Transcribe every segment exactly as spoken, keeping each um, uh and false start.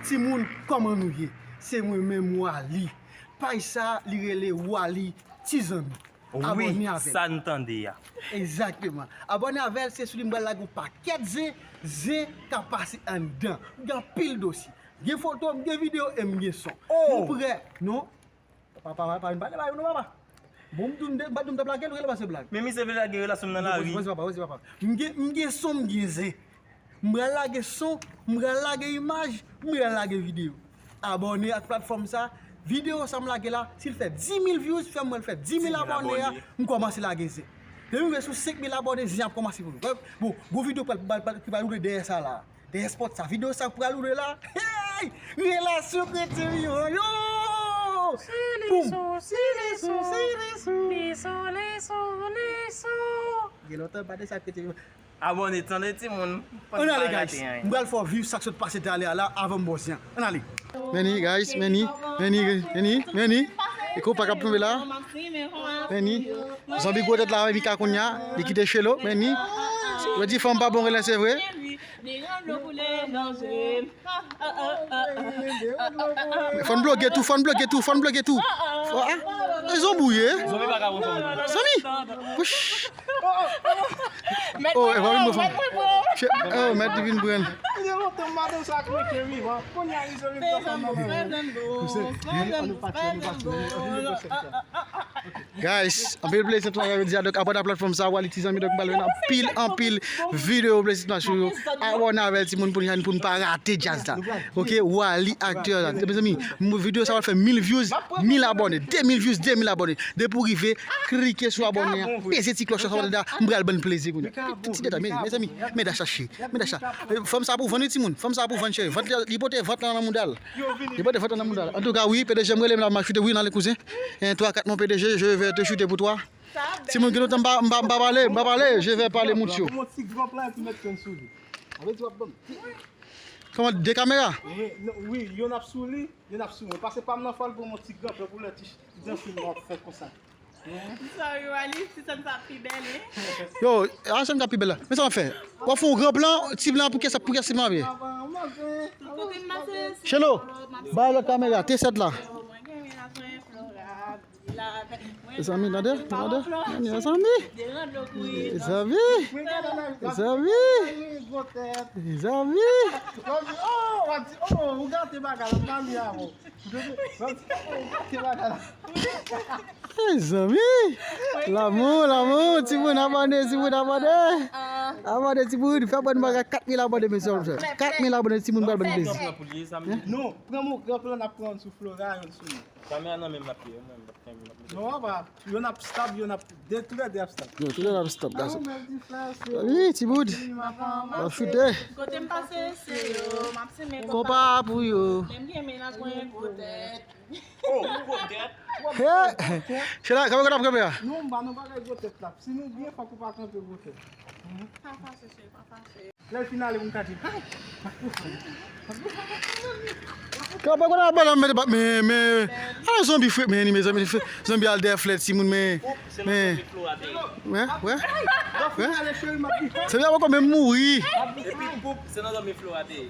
Timoun, kòman nou ye? Se mwen menm, Wally. Paj sa, li rele Wally Ti Zanmi. Abòne avè l. Wi, sa n tande a. Egzakteman. Abòne avè l, se sou li m pral lage yon pakèt zen, zen k ap pase anndan. M gen anpil dosye. M gen foto, m gen videyo e m gen son. Oh! Nou prè? Non? Papa, papa, vin pale ba yo non, papa. Bon, m di w, m pa di w m t ap lage l, rele pa se blag. Men misye vle lage relasyon m nan lari. Poze, poze, papa, poze, papa. M gen, m gen son, m gen zen. M pral lage son, m pral lage imaj, m pral lage videyo. Abòne ak platfòm sa. Videyo sa m lage la, si l fè dis mil views, fè m wè l fè dis mil abòne a, m kòmanse lage zen. Depi m rive sou senk mil abòne, zen ap kòmanse pou nou. Bon, gwo videyo pral, pral, pral, ki pral woule dèyè sa la. Dèyè spòt sa, videyo sa pral woule la. Hey! Relasyon kretyen vivan, yo! Poum! Gen lontan m pa de sa kretyen vivan. Abòne, tande timoun. Ann ale, guys. M pral fè w viv sa k sot pase talè a la avan m ba w zen an. Ann ale. Meni, guys, meni, meni, meni, meni. E kou pa k ap tonbe la. Meni. Zanmi gwo tèt la, Mika kounye a, li kite Chelo, meni. Yo di fanm pa bon relè, se vre. Fò n bloke tou, fò n bloke tou, fò n bloke tou. Fò, ah, e zanmi w ye? Zanmi! Wouch! Oh, e pa vin pran fanm. Oh, mèt li vin pran. Gen lontan madanm sa kretyen vivan. Kounye a li sou li pran fanm nan men. Guys, anpil plezi nan jodi a. Donk, abòne a platfòm sa, Wally Ti Zanmi, donk, m pral jwenn anpil, anpil videyo plezi nan sou yo. Abòne avè l, timoun, pou n, pou n pa rate djaz la. Ok, Wally aktè la. Mezanmi, videyo sa va fè mil views, mil abòne, de mil views, de mil abòne. Depi w rive, klike sou abòne a, peze ti klòch la, m pral ban n plezi kounye a. Ti detay, men, mezanmi, men Dacha cheri, men Dacha. Fanm sa pou vann, wi, timoun. Fanm sa pou vann, cheri. Vant li, li pote vant lan nan mouda l. Li pote vant lan nan mouda l. Antouka, wi, P D G m rele m la, m a choute, wi, nan le kouzen. En twa kat, mon P D G, je vais te shooter pour toi. Timoun, gen lontan m pa, m pa, m pa pale, m pa pale, je vais parler, moun yo. Yon ti gran plan epi met fren sou li. Sa vle di w ap ban m. Kòman, de kamera? Wi, non, wi, youn ap sou li, youn ap sou mwen. Pase pa m nan fò l pou yon ti gran plan pou lè ti, ti danse m ap fè konsa. Sorry, Wally, ti sèn sa pi bèl, wi. Yo, a sèn sa pi bèl la. Men sa w ap fè? W ap fè yon gran plan, ti plan pou kiyès, pou kiyès ti plan ap ye? Kote m pase, se Chelo, bay lòt kamera, T sèt la. Mwen gen relasyon Flora. Mezanmi, tande, tande, tande, mezanmi. Mezanmi, mezanmi, mezanmi. Mezanmi. Lanmou, lanmou, timoun abòne, timoun abòne. Abòne, timoun, fè abòne, kat mil abòne, mesye. Kat mil abòne, timoun, pral ban plezi. Non, pran mou, pran plan, n ap pran sou Flora, yon sou mwen. Kamera nan menm l ap ye, nan menm l ap ye. Non, papa, youn ap stab, youn ap, de, tou lè de ap stab. Yo, tou lè de ap stab, gason. Wi, ti boud. L ap choute. Kote m pase, se yo, m ap simen konpa pou yo. Lè m gen mennaj mwen gwo tèt. Oh, gwo tèt. Hey! Chela, kanpe kote ap kanpe a? Non, m pa nan bagay gwo tèt la. Si nou byen, fòk ou pa kanpe gwo tèt. Pa fache, cheri, pa fache. Lè l fin ale, pou m ka di, hay! Kanpe kote ap bal la, men, men, men, ala zanmi fre, men, men, zanmi, zanmi al dèyè flè timoun, men, men, wè, wè, wè. Se la poko menm mouri. Epi koup, se nan zanmi Flora te ye.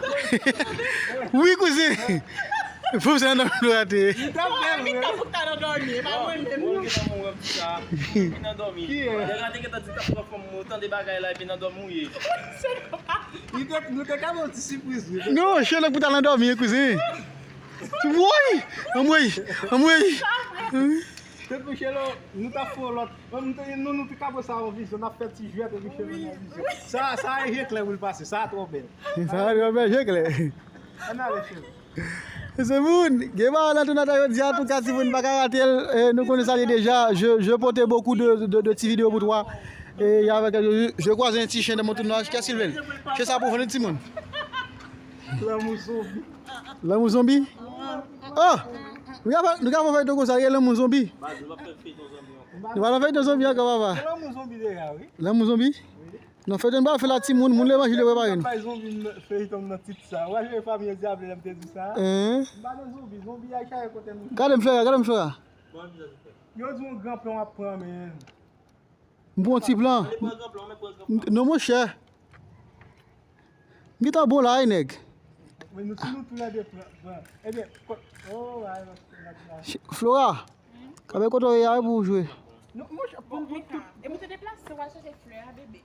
Wi, kouzen. Fòm se nan dòmi nou rate. Li t ap bèl, wi. Li t ap nan dòmi, e pa mwen menm. Mwen gen nan mwen wè pou sa. Li nan dòmi. Ki e? Lè rate gentan di t ap pran fanm mwen, tande bagay la, epi nan dòmi ou ye. Li te, nou te ka ba w ti sipriz, wi. Non, chè, lè pou ta nan dòmi, kouzen. Woy! Anmwey! Anmwey! Te kouche lò, nou ta fè yon lòt. Nou, nou te, nou, nou te ka pran sa yon vizyon, n ap fè ti jwèt epi cheve nan vizyon. Sa, sa e je klè pou l pase, sa twò bèl. Sa twò bèl, je klè. Ann ale, cheve. Se moun, gen bagay nan tou nan jodi a, antouka, timoun pa ka rate l. Eh, nou konnen sa li deja. Je, je pote bokou de, de, de ti videyo pou twa. E avèk, je, je kwaze yon ti chen nan mon tounaj. Kè Silven? Chen sa pou vann, timoun. Lanmou zonbi. Lanmou zonbi? Oh! Nou ka fè, nou ka fè feyton konsa, gen lanmou zonbi. Nou pa nan feyton zonbi ankò, papa. Lanmou zonbi deja, wi. Lanmou zonbi? Non, feyton n pa fè la, timoun, moun levanjil yo prepare nou. Bay zonbi feyton nan tit sa. Ou pa jwe Fanmi Dyable lè m te di sa? Hein? M pa nan zonbi, zonbi a chache kote nou. Gade m, Flora, gade m, Flora. Yo di yon gran plan w ap pran, men. M pran ti plan. Non, monchè. M gentan bon la, wi, nèg. Men nou, si nou toulède pran, pran. Ebyen, ko-, oh, ay, nan, nan, nan. Flora, kanpe kote w ye a pou w jwe. Non, monchè, pou, pou tout. E pou te deplase, w al chèche flè a, bebe.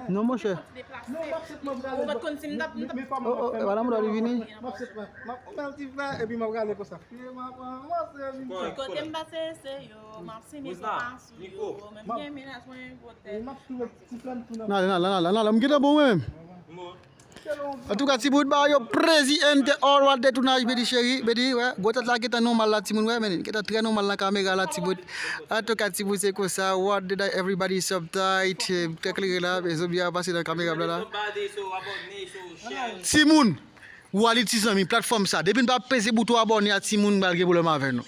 Non, monchè. Ou te deplase. Non, m ap sèt mwen prale. Ou pa t konn si m t ap, m t ap. Oh, oh, e pa nan mouda li vini. M ap sèt mwen. M ap, m ap ti fè, epi m ap prale konsa. Fye m ap ranmase, vin fè. Kote m pase, se yo, m ap simen konpa sou yo. Menm gen menaj mwen gwo tèt. M ap touye ti flè m tou nan. Nan, nan, nan, nan, nan, m gentan bon mwen menm. Antouka, timoun, ba yo prezi and the all what the tounaj, Bedi cheri, Bedi, wè, gwo tèt la gentan nòmal la, timoun, wè, men, gentan trè nòmal nan kamera la, timoun. Antouka, timoun, se konsa, what the everybody is uptight, eh, trè klere la, men zonbi a pase nan kamera m la la. Timoun, ou ale ti zanmi, platfòm sa, depi n pa peze bouton abòne a, timoun, m pral gen pwoblèm avè nou.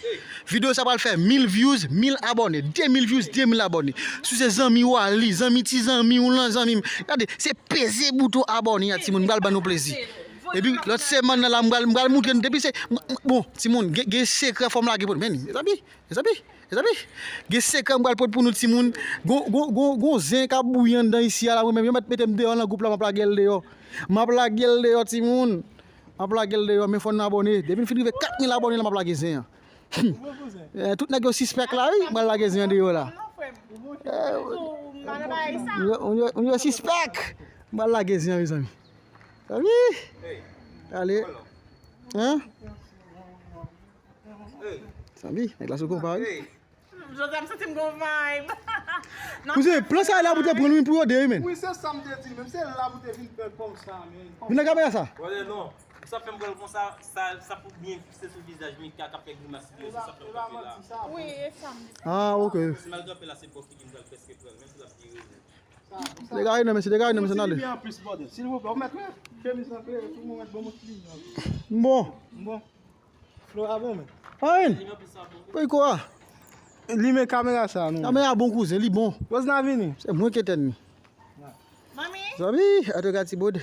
Videyo sa pral fè mil views, mil abòne, de mil views, de mil abòne. Si w se zanmi w, ale, zanmi ti zanmi w lan, zanmi m. Gade, se peze bouton abòne a, timoun, m pral ban nou plezi. Epi, lòt semèn nan la, m pral, m pral moutre nou, depi se, m, m, bon, timoun, gen, gen sekrè fò m lage pou nou. Men, mezanmi, mezanmi, mezanmi, gen sekrè m pral pote pou nou, timoun. Gon, gon, gon, gon zen k ap bouyi anndan isi a la, mwen menm, yo mèt mete m deyò nan gwoup la, m ap lage l deyò. M ap lage l deyò, timoun. M ap lage l deyò, men fò n abòne. Depi n fin rive kat mil abòne la, m ap lage zen an. Eh, tout nèg yo sispèk la, wi. M pral lage zen an deyò la. Eh, moun yo, moun yo, moun yo sispèk. M pral lage zen an, mezanmi. Mezanmi. Ale. Hein? Mezanmi, nèg la sou konpa, wi. Jodi a, m santi m gon vibe. Kouzen, plan sa la pou te pran wi pou yo de, wi, men. Wi, se sa m te di, menm se la pou te vin fè l kòm sa, men. Vin nan kamera sa. Wè, non. Sa fè m pran l konsa, sa, sa pou byen fikse sou vizaj Mika k ap fè grimas li yo, se sa fè m kanpe la. Wi, e sa m di. Ah, ok. Si m al kanpe la, se bò figi m pral prèske pran l, menm si l ap vire. Degage non, mesye, degage non, mesye, n ale. Silvouplè, ou mèt wè chemiz lan klere, tout moun mèt bon bout li. Bon. Bon. Flora bon, men. Ayen. Poko a. Limen kamera sa, non. Kamera bon, kouzen, li bon. Rosna vini. Se mwen ki etèn li. Manmi. Zanmi, antouka, ti bout.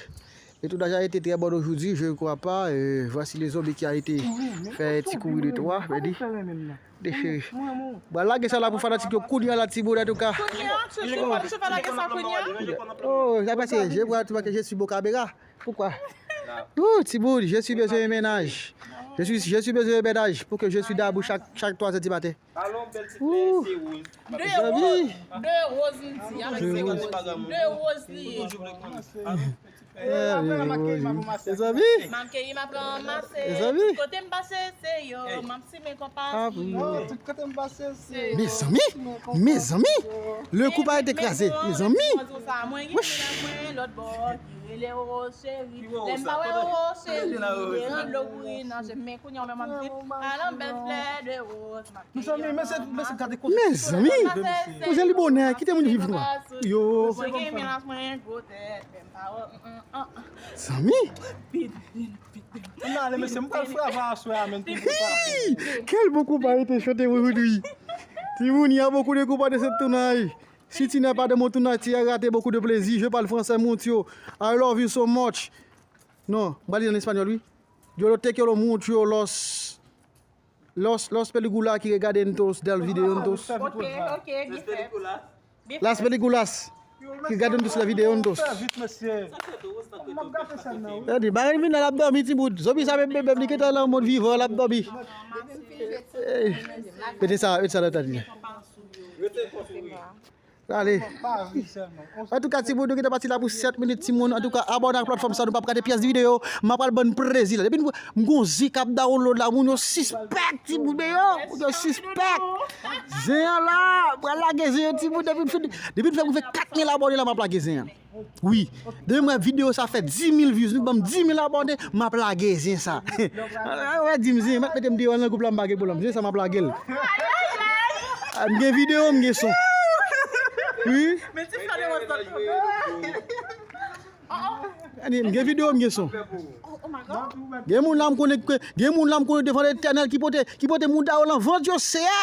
Le tournage a été très bon aujourd'hui, je ne crois pas. Euh, voici le zombie qui a été fait un petit coup de trois, Freddy. De chéri. Bon, lage sa la pou fanatik yo, kounye a la, ti bout, antouka. Kounye a, chouchou, chouchou, lage sa kounye a. Oh, sa pase, je vois, tu vois que je suis bon caméra. Pourquoi? Oh, ti bout, je suis besoin de ménage. Je suis, je suis besoin de ménage pour que je suis debout chaque, chaque trois heures du matin. Alon, bèl ti flè, se woz. De woz. De woz, m di, avèk se woz. De woz li ye. Mezanmi. M ap keyi, m ap ranmase. Tout kote m pase, se yo. M ap simen konpa sou yo. Tout kote m pase, se yo. Mezanmi. Mezanmi. Le couple a été écrasé. Mezanmi. Mwen gen menaj mwen lòt bò ki rele Roro cheri. Lè m pa wè Roro cheri, li rann dlo kouri nan je m. Men kounye a, ou menm, w ap di, alon, bèl flè de woz. Mezanmi, men se, men se gade kote. Mezanmi, kouzen li bonè, kite moun viv nwa. Yo. Mwen gen menaj mwen gwo tèt, men m pa wè, mm, mm, ah, ah. Zanmi. Pit, pit, pit, pit. M ale, mesye, m pral frape aswè a, men, pou m pa. Hi! Quel bon combat a été chanté aujourd'hui. Timoun, il y a beaucoup de combats de cette tournage. Si tu n'es pas dans mon tournage, tu as raté beaucoup de plaisir. Je parle français, mon tio. I love you so much. Non, m pral li an espanyòl, wi. Yo lo te quiero mucho, los Los, los películas que regarden todos del video entonces. Ok, ok, byen fèt. Las películas que regarden todos la video entonces. Fè vit, mesye. M ap gate sèn nan, wi. Tande, bagay vin la, l ap dòmi, ti bout. Zonbi sa, bebe, bebe, li gentan nan mòd vivan, l ap dòmi. Ey, mete sa, mete sa nan tèt li. Rete konsa, wi. Ale. Antouka, timoun, nou gentan pati la pou sèt minit, timoun. Antouka, abòne ak platfòm sa, nou p ap rate pyès videyo. M ap pral ban n plezi la. Depi m, m gon zen k ap download la, moun yo sispèk, timoun, men yo, moun yo sispèk. Zen an la, m pral lage zen an, timoun, depi m fin, depi m fè rive kat mil abòne la, m ap lage zen an. Wi. Depi m wè videyo sa fè dis mil views, nou ban m dis mil abòne, m ap lage zen sa. Wè, di m zen, mèt mete m deyò nan gwoup la, m pa gen pwoblèm. Zen sa, m ap lage l. Ah, m gen videyo, m gen son. Wi. Men ti sa de wòs dòt tonton. Gade, m gen videyo, m gen son. Gen moun la m konnen, gen moun la m konnen devan Letènèl ki pote, ki pote mouda yo nan vant yo, Seyè.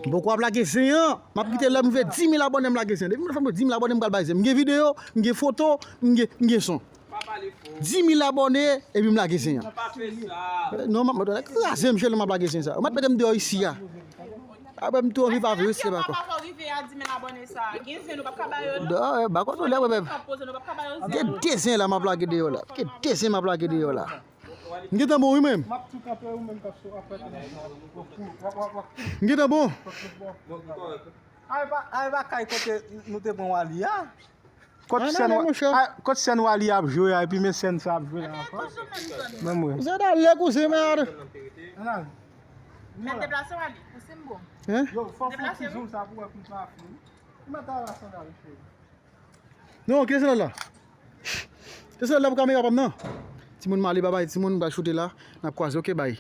Poko ap lage zen an. M ap kite lè m rive dis mil abòne, m lage zen. Depi m fè dis mil abòne, m pral bay zen. M gen videyo, m gen foto, m gen, m gen son. Dis mil abòne, epi m lage zen an. Non, m ap kraze m, chèlè, m ap lage zen sa. Ou mèt mete m deyò isi a. Apre m tou anvi pa vre, se pa kwa. Gen zen nou p ap ka ba yo non. Ba kote w lè wè bèb. Gen de zen la m ap lage deyò la. Gen de zen m ap lage deyò la. M gentan bon wi menm. M ap tou kanpe ou menm k ap sou apèt. M gentan bon. Ay pa, ay pa kay kote nou te pran Wali a. Kot sèn, ay, kot sèn Wali ap jwe a, epi men sèn sa ap jwe la ankò. Menm mwen. Zeda lè kouzen mè. Mèt deplase Wali, pouse m bon. Hein? Yo, fò fè ti zoom sa pou wè kou pa fou. Ou mèt al la sandal cheri. Non, kite sandal la. Kite sandal la pou kamera pa m nan. Timoun m ale babay, timoun m pral choute la. N ap kwaze, oke, bay.